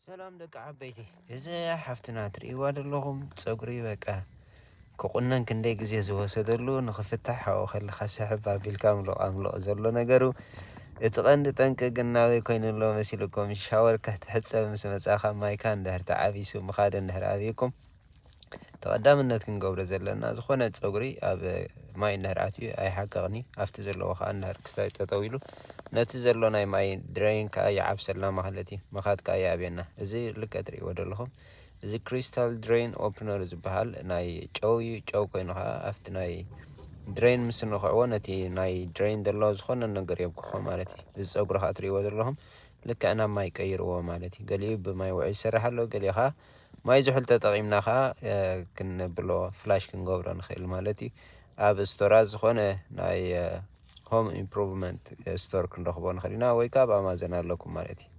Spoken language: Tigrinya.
ሰላም ደቂ ዓበይቲ፣ እዚ ሓፍትና ትርእይዋ ዘለኹም ጸጉሪ በቃ ክቑነን ክንደይ ግዜ ዝወሰደሉ፣ ንኽፍታሕ ኣብኡ ከለኻ ስሕብ ኣቢልካ ምሎቕ ኣምሎቕ ዘሎ ነገሩ። እቲ ቀንዲ ጠንቂ ግን ናበይ ኮይኑ ኣሎ መሲልኩም? ሻወር ክትሕጸብ ምስ መጻኻ ማይካ እንድሕር ተዓቢሱ ምኻድ እንድሕር ኣብይኩም፣ እቲ ቀዳምነት ክንገብሮ ዘለና፣ ዝኾነ ጸጉሪ ኣብ ማይ እንድሕር ኣትዩ ኣይሓቀቕኒ፣ ኣብቲ ዘለዎ ከኣ እንድሕር ክስታይ ጠጠው ኢሉ ነቲ ዘሎ ናይ ማይ ድሬን ከኣ ይዓብሰልና ማለት እዩ። ምኻድ ከኣ ይኣብየና። እዚ ልክዕ ትርእይዎ ዘለኹም፣ እዚ ክሪስታል ድሬን ኦፕነር ዝበሃል ናይ ጨው እዩ። ጨው ኮይኑ ከኣ ኣብቲ ናይ ድሬን ምስ ንኽዕዎ ነቲ ናይ ድሬን ዘሎ ዝኾነ ነገር የብክኾ ማለት እዩ። እዚ ጸጉሪ ከኣ ትርእይዎ ዘለኹም ልክዕ ናብ ማይ ቀይርዎ ማለት እዩ። ገሊኡ ብማይ ውዑይ ይሰርሕ ኣሎ፣ ገሊኡ ከኣ ማይ ዝሑል ተጠቒምና ከኣ፣ እ፣ ክንብሎ ፍላሽ ክንገብሮ ንኽእል ማለት እዩ። ኣብ ስቶራት ዝኾነ ናይ፣ እ፣ ሆም ኢምፕሩቭመንት፣ እ፣ ስቶር ክንረኽቦ ንኽእል ኢና፣ ወይ ከኣ ኣብ ኣማዞን ኣለኩም ማለት እዩ።